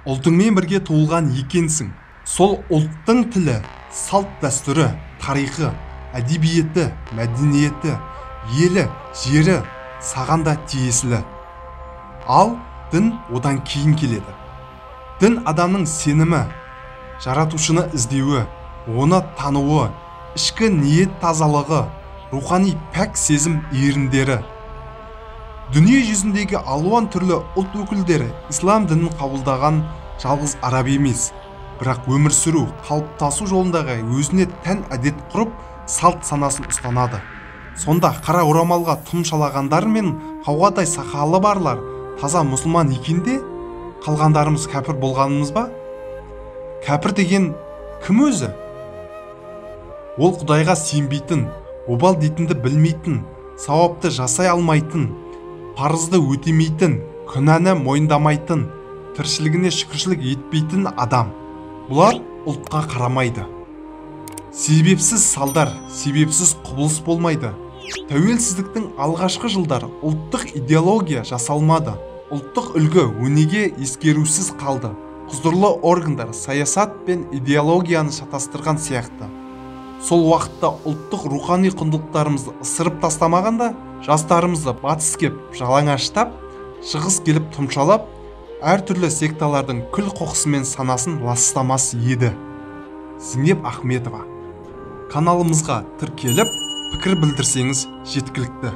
Ұлтыңмен бірге туылған екенсің. Сол ұлттың тілі, салт дәстүрі, тарихы, әдебиеті, мәдениеті, елі, жері саған да тиесілі. Ал дін одан кейін келеді. Дін адамның сенімі, жаратушыны іздеуі, оны тануы, ішкі ниет тазалығы, рухани пәк сезім иірімдері. Дүние жүзіндегі алуан түрлі ұлт өкілдері ислам дінін қабылдаған жалғыз араб емес, бірақ өмір сүру, қалыптасу жолындағы өзіне тән әдет құрып, салт санасын ұстанады. Сонда қара орамалға тұмшалағандар мен қауғадай сақалы барлар таза мұсылман екен де, қалғандарымыз кәпір болғанымыз ба? Кәпір деген кім өзі? Ол Құдайға сенбейтін, обал дейтінді білмейтін, сауапты жасай алмайтын, парызды өтемейтін, күнәні мойындамайтын, тіршілігіне шүкіршілік етпейтін адам. Бұлар ұлтқа қарамайды. Себепсіз салдар, себепсіз құбылыс болмайды. Тәуелсіздіктің алғашқы жылдары ұлттық идеология жасалмады. Ұлттық үлгі өнеге ескерусіз қалды. Құзырлы органдар саясат пен идеологияны шатастырған сияқты. Сол уақытта ұлттық рухани құндылықтарымызды ысырып тастамағанда, жастарымызды батыс кеп жалаңаштап, шығыс келіп тұмшалап, әртүрлі секталардың күл қоқысымен санасын ластамас еді. Зейнеп Ахметова. Каналымызға тіркеліп, пікір білдірсеңіз жеткілікті.